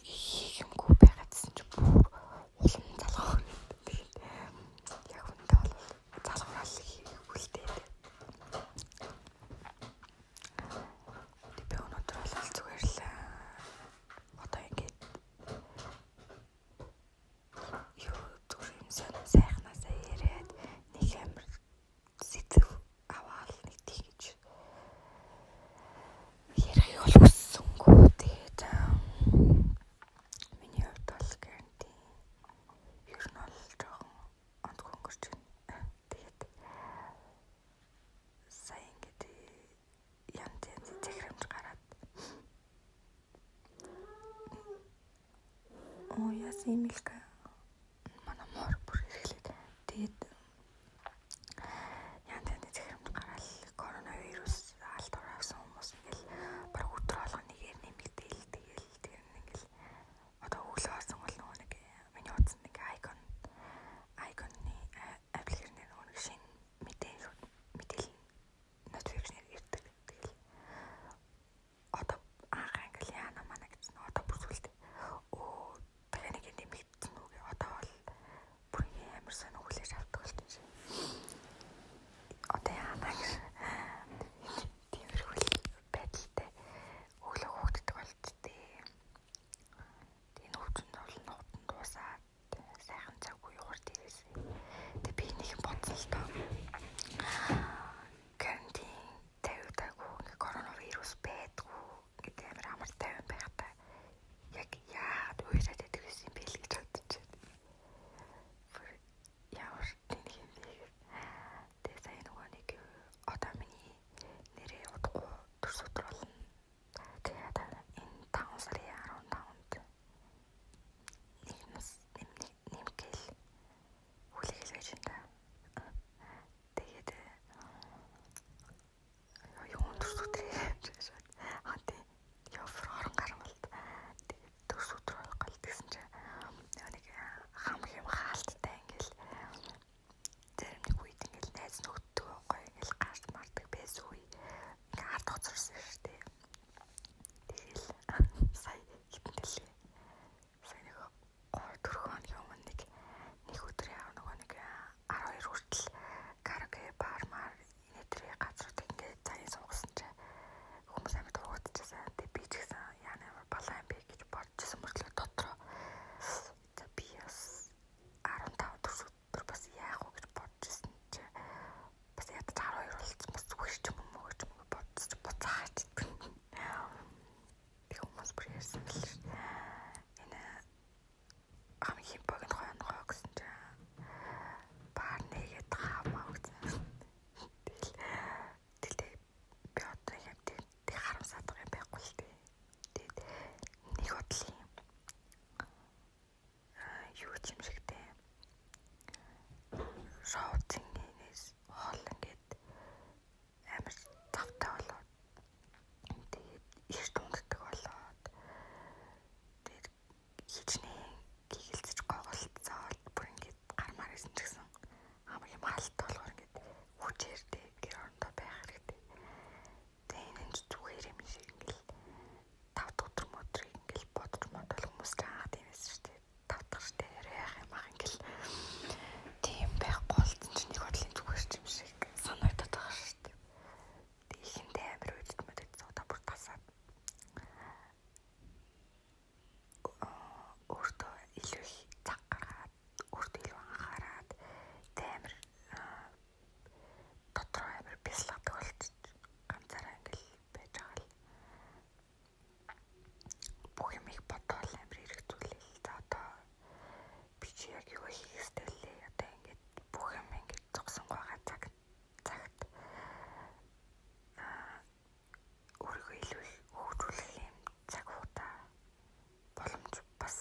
Хийх юмгүй байгаадсэн чи бүр улам залгаа. Тэгээд яг үндэ бол залгуурал хийхгүй л дээ. Би өнөөдөр бол зүгээр л одоо ингээд юу зүгээр юм сонь сайхнаасаа яриад нэг амар сэтэв аваал нэг тийгэж ярихыг бол хүссэнгүй. Тэгээд миний хувьд бол карантин ер нь бол жоохон онцгой өнгөрч байна. Тэгээд сая ингээд янз янзын захирамж гараад оо яасан юм илка манай мор бүр эргэлээд тэгээд янз янзын захирамж гараал коронавирус алд авсан хүмүүс ингээл баг өдөр болгоно нэгээр нэмэгдээл тэгэл тэр ингээл одоо өглөө орсон бол нөгөө нэг миний утсан нэг айкон айконны аппликейшн нөгөө нэг шинэ мэдээ мэдээлэл notification ирдэг. Тэгэл одоо анх ингээл яана мана гэсэн одоо бүр сүлд өө дахиад нэг нэмэгдсэн үү гэ одоо бол бүр амар сонь хүлээж авдаг болчихсон шин. Одоо яана гэж тиймэрхүү байдалтай өглөө хөөгддөг болчтой. Энэ өвчин бол нутан дуусаад сайхан цаггүй юурт ирээсэй. Тэг би нэг юм бодсон л доо. Карантин тавигдаагүй ингээ коронавирус байдгүй ингээд амар амар тайван байхдаа яг яагаад уйраад байдаг байсан юм бэ л гэж бодож байна. Бүр ямар тэнэг юм бэ гэх. Тэгээ сая нөгөө нэг одоо миний нэрээ удахгүй төрс өдөр болно. Тэгээ одоо энэ 5 сарын 15-нд нэг нас нэмгээл хүлээгэл байж энэ та. Тэгээд юу төрс өдөр гэж шат. Аа тий. Явар орон гарan болт. Тэгээд төрс өдөр болох гал тэгсэн чинь нэг хам хэм хаалттай ингээл зарим нэг үед ингээл найз нөхдөд байхгүй ингээл гарч мардаг байсан үе ингээ ард хоцорсон шүү дээ. Тэгэл сая хитэн дэлээ. Сая нэг 3 4 хоногийн өмнө нэг нэг өдөр яа нөгөө нэг 12 хүртэл караоке бар мар инээдрээ газруудыг ингээд цагийн суугсан чи хүмүүс амар дургуутчихсан. Тэг би ч гэсэн яа амар балаа юм бэ гэж бодчихсон мөртлөө дотроо за би бас 15 төрс өдөр бас яах вэ гэж бодчихсон чи бас ядаж 12 болцсон бас зүгээр ч юм уу гэж юм бодчих буцаач. Тэг хүмүүс бүр ярьсан бэл шүү. Энэ хамгийн богино хойно гэсэн чи баар нэгээд хаамаа гэсэн. Тэгэл тэгэл би одоо юм тэг харамсаад байгаа юм байхгүй л дээ. Тэгээд нэг бодлын юу ч юм шигтэй. Шоуцинээс хоол ингээд амар завтай болоод тэгээд эрт унтдаг болоод тэгээд хичнээн гигэлцэж гоголцоод бүр ингээд гармаар исэн ч гэсэн хамаг юм халт болохоор ингээд хүчээр тэг гэр орондоо байх хэрэгтэй. Тэгээ энэ нь зүгээр юм шиг ингээд тав дахь өдөр мөдрийг ингээд бодож модол хүмүүс ч анх тийм байсан шүү дээ. Тав дахь шүү дээ. Яриа яах юм ах ингээд тийм байхгүй болсон чинь нэг бодлын зүгээр ч юм шиг санагдаад байгаа шүү дээ. Тэг ихэндээ амар уйлж мэдээд одоо бүр тасаад өөртөө илүү их цаг гаргаад өөртөө илүү анхаарад тэг амар дотроо амар бясалгадаг болчих ганцаараа ингээл байж байгаа л бүх юм их бодоол амар хэрэгцүүлэл. За одоо би чи яг юу хийх ёстой вэ? Одоо ингээд бүх юм ингээд зогсон байгаа цаг цагт өөрийгөө илүү их хөгжүүлэх юм цаг хугацаа боломж бас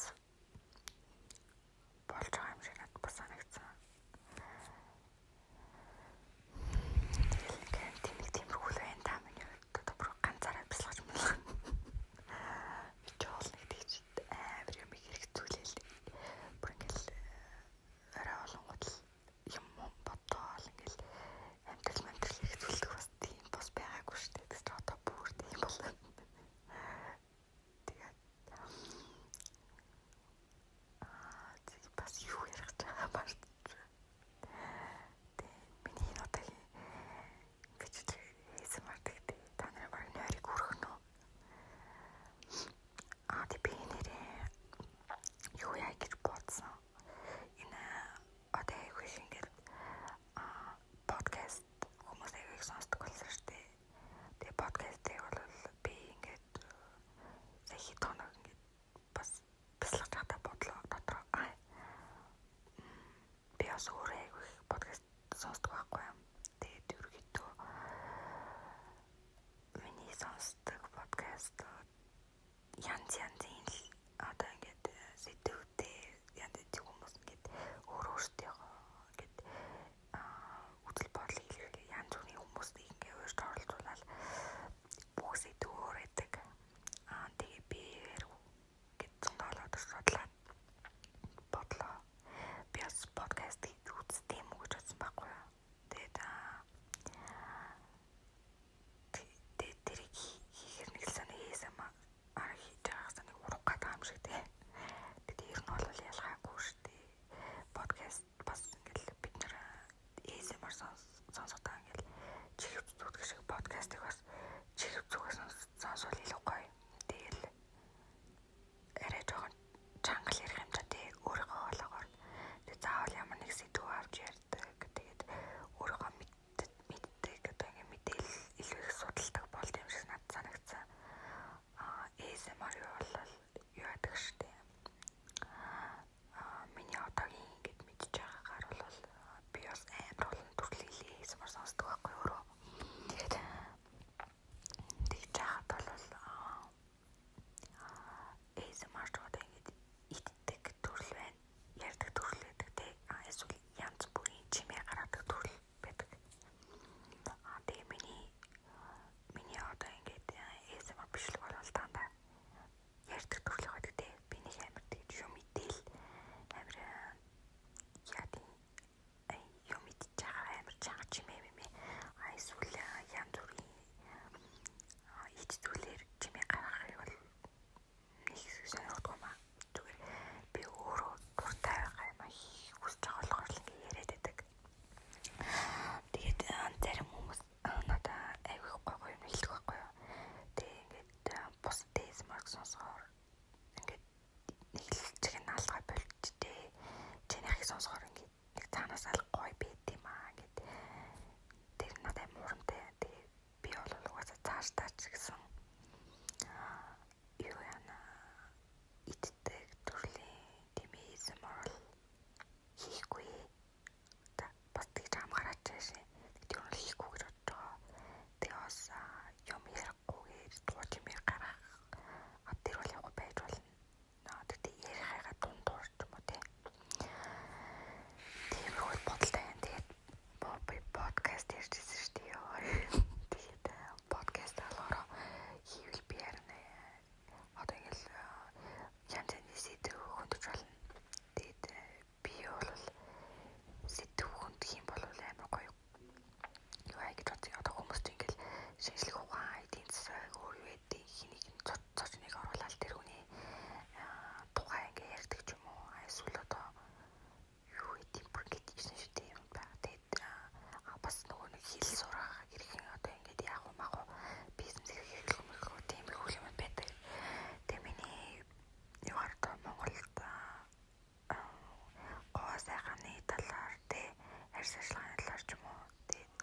ажиллагааны талаар ч юм уу. Тэгээд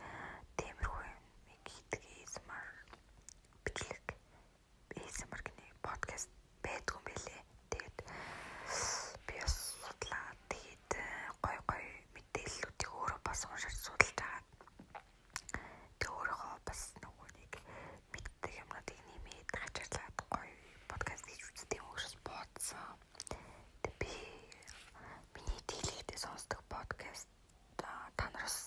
тиймэрхүү юм хийдэг ASMR бичлэг ASMR гэнэ подкаст байдгүй юм билээ. Тэгээд би бас судлаа. Тэгээд гой гой мэдээллүүдийг өөрөө бас уншиж судалж агаад тэг өөрийнхөө бас нөгөө нэг мэддэг юмнуудыг нэмээд хачаарлаад гоё подкаст хийж үздэг юм гэж бодсон. Тэг би миний дийлэгтэй сонсдог подкаст та нараас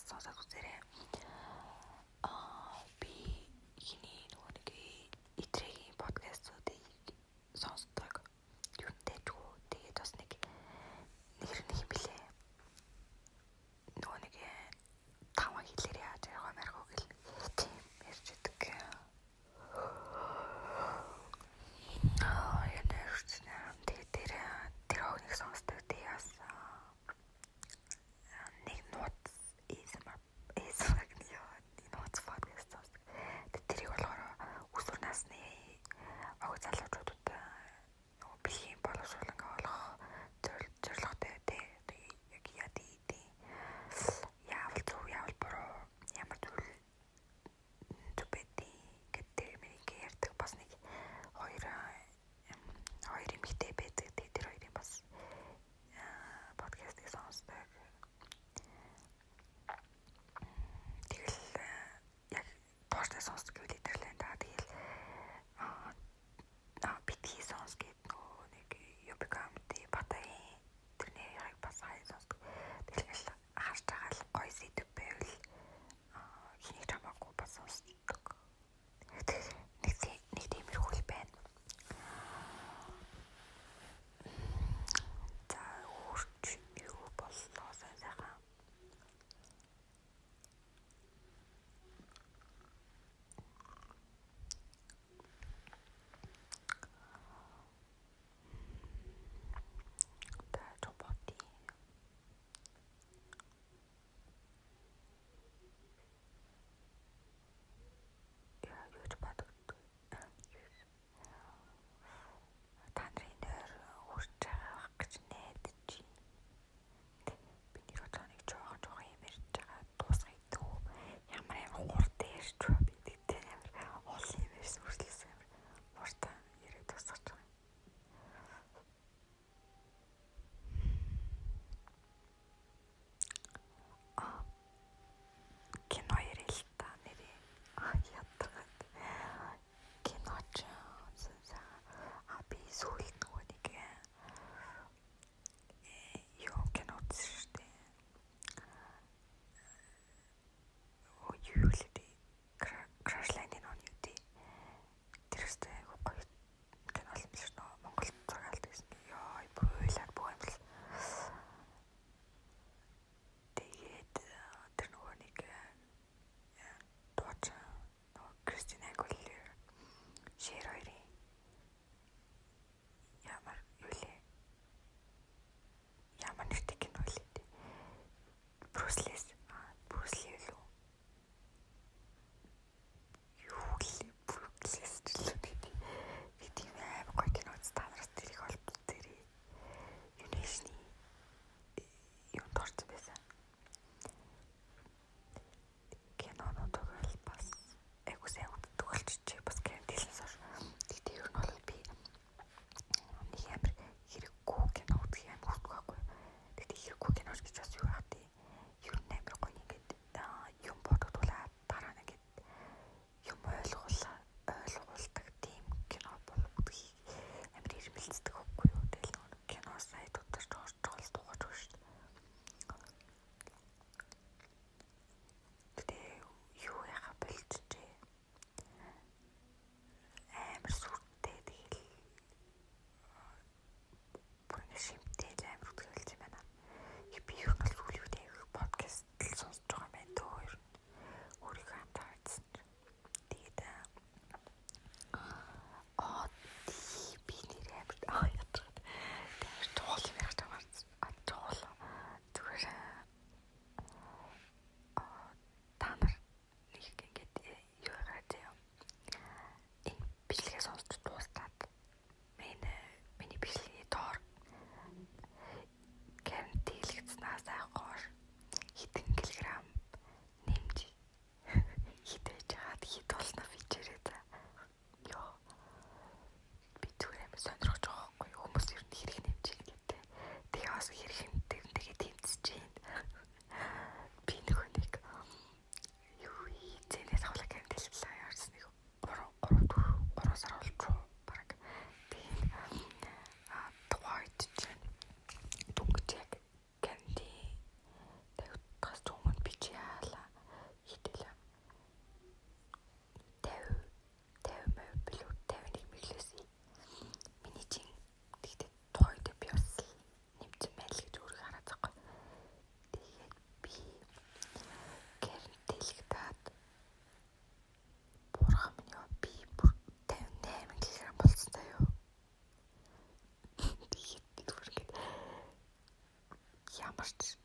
гарч.